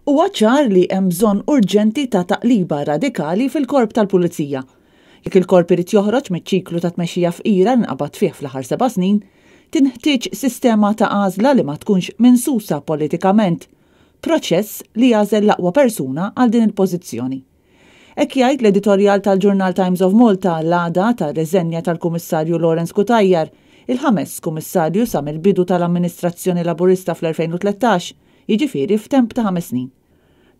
Huwa ċar li hemm bżonn urġenti ta' taqliba radikali fil-Korp tal-Pulizija. Jekk il-Korp irid joħroġ miċ-ċiklu ta' tmexxija fqira li nqabad fih fl-aħħar seba' snin, tinħtieġ sistema ta' għażla li ma tkunx minsusa politikament, proċess li jagħżel l-aqwa persuna għal din il-pożizzjoni. Hekk jgħid l-editorjal tal-ġurnal Times of Malta l-għada tar-riżenja tal-Kummissarju Lawrence Cutajar, il-ħames Kummissarju sa mill-bidu tal-amministrazzjoni Laburista fl-2013, jiġifieri f'temp ta' ħames snin.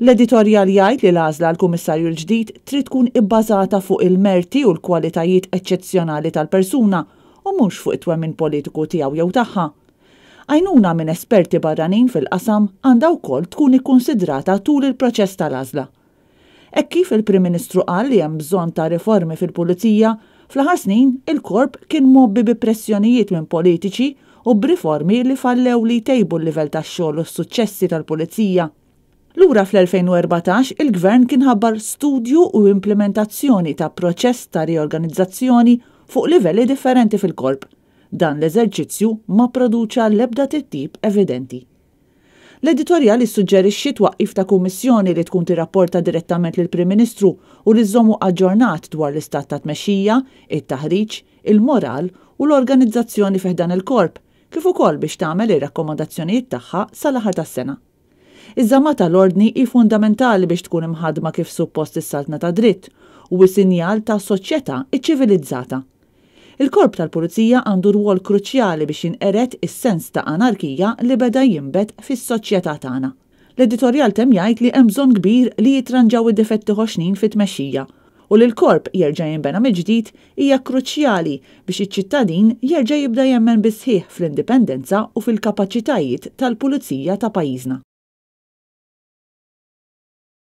L-editorjal jgħid li l-għażla għall-Kummissarju l-ġdid trid tkun ibbażata fuq il-merti u l-kwalitajiet eċċezzjonali tal-persuna u mhux fuq it-twemmin politiku tiegħu jew tagħha. Għajnuna minn esperti barranin fil-qasam għandha wkoll tkun ikkunsidrata tul il-proċess tal-għażla. Hekk kif il-Prim Ministru qal li hemm bżonn ta' riformi fil-Pulizija, fl-aħħar snin il-Korp kien mgħobbi bi pressjonijiet minn politiċi u b'riformi li fallew li jtejbu l-livell tax-xogħol u s-suċċessi tal-Pulizija. Lura fl-2014 il-Gvern kien ħabbar studju u implimentazzjoni ta' proċess ta' riorganizzazzjoni fuq livelli differenti fil-Korp. Dan l-eżerċizzju ma pproduċa l-ebda titjib evidenti. L-editorjal jissuġġerixxi t-twaqqif ta' kummissjoni li tkun tirrapporta direttament lill-Prim Ministru u li żżommu aġġornat dwar l-istat ta' tmexxija, it-taħriġ, il-moral u l-organizzazzjoni fi ħdan il-Korp, kif ukoll biex tagħmel ir-rakkomandazzjonijiet tagħha sal-aħħar tas-sena. Iż-żamma tal-ordni hi fundamentali biex tkun imħaddma kif suppost is-saltna tad-dritt u hi sinjal ta' soċjetà ċċivilizzata. Il-Korp tal-Pulizija għandu rwol kruċjali biex jinqered is-sens ta' anarkija li beda jinbet fis-soċjetà tagħna. L-editorjal temm jgħid li hemm bżonn kbir li jitranġaw id-difetti ħoxnin fit-tmexxija u li l-Korp jerġa' jinbena mill-ġdid hija kruċjali biex iċ-ċittadin jerġa' jibda jemmen bis-sħiħ fl-indipendenza u fil-kapaċitajiet tal-Pulizija ta' pajjiżna.